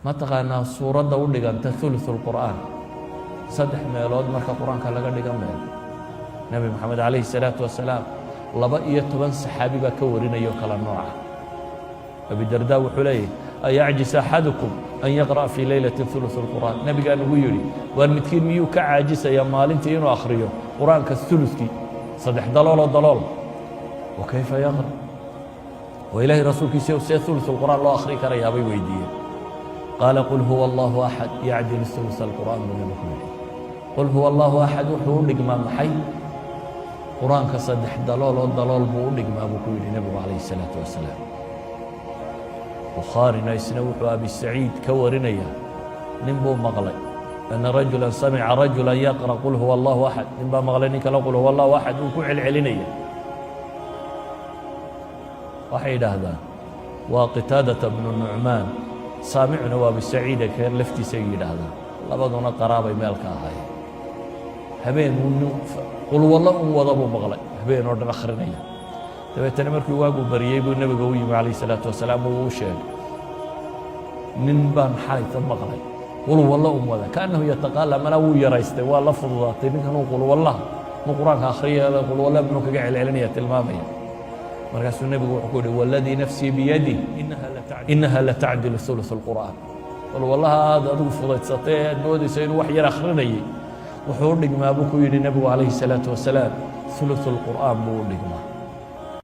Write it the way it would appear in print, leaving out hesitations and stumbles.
Ma taqaanaa suuradda u dhiganta ثلث الqur'aan, saddex meelood marka Qur-aanka laga dhiga meel? Nebi Moxamed calayhi الsalaatu wasalaam 12 saxaabi baa ka warinaya oo kala nooca. Abidarda wuxuu leeyahy: أيعجز أحدكم أن يقرأ في ليلة ثلث الqur'aan? Nebigaa nagu yidhi: waar midkiin miyuu ka caajisayaa maalintii inuu akhriyo Qur-aanka ثuluثkii, saddex dalooloo dalool? وكيف يقرأ? Oo Ilaahay rasuulkiisa, see ثuluث الqur'aan loo akhri karayaa, bay weydiiyeen. قال: قل هو الله أحد يعدل ثلث الqur'aan, buu nebigu ku yidhi. قل هو الله أحد wuxuu u dhigmaa maxay? Qur-aanka saddex dalooloo dalool buu u dhigmaa, buu ku yidhi nebigu calayhi الsalaatu wasalaam. Bukhaarina isna wuxuu Abi Saciid ka warinaya nin buu maqlay, أن رجلا سمع رجلا يقرأ قل هو الله أحد. Nin baa maqlay nin kale قل هو الله أحد uu ku celcelinaya. Waxay yidhaahdaan waa Qitaadata bnu Nucmaan, saamicuna waa Abi Saciida keer laftiisay yidhaahdaan. Labaduna qaraabay meel ka ahaayeen. Habeen uu nin qulwallo un wada buu maqlay, habeen oo dhan akhrinaya. Dabeetana markii waagu bariyey buu nebiga u yimi calayh isalaatu wasalaam. Uu u sheegay: nin baan xalayta maqlay qulwallo un wada. كأنه يتقالى, malaa wuu yaraystay, waa la fududaatay ninkan uu qulwallaha mu Qur-aanka akhriya, qulwalla muxuu kaga celcelinaya, tilmaamaya. Markaasuu nebigu wuxuu ku yihi: والذي نفسي بيده إنها لتعدل ثلث الqur'aan. Qulwallaha aad adigu fudaysatay ee aad moodayso inuu wax yar akhrinayay, wuxuu u dhigmaa, buu ku yidhi nebigu calayhi الsalaatu wasalaam, ثuluث الqur'aan buu u dhigmaa.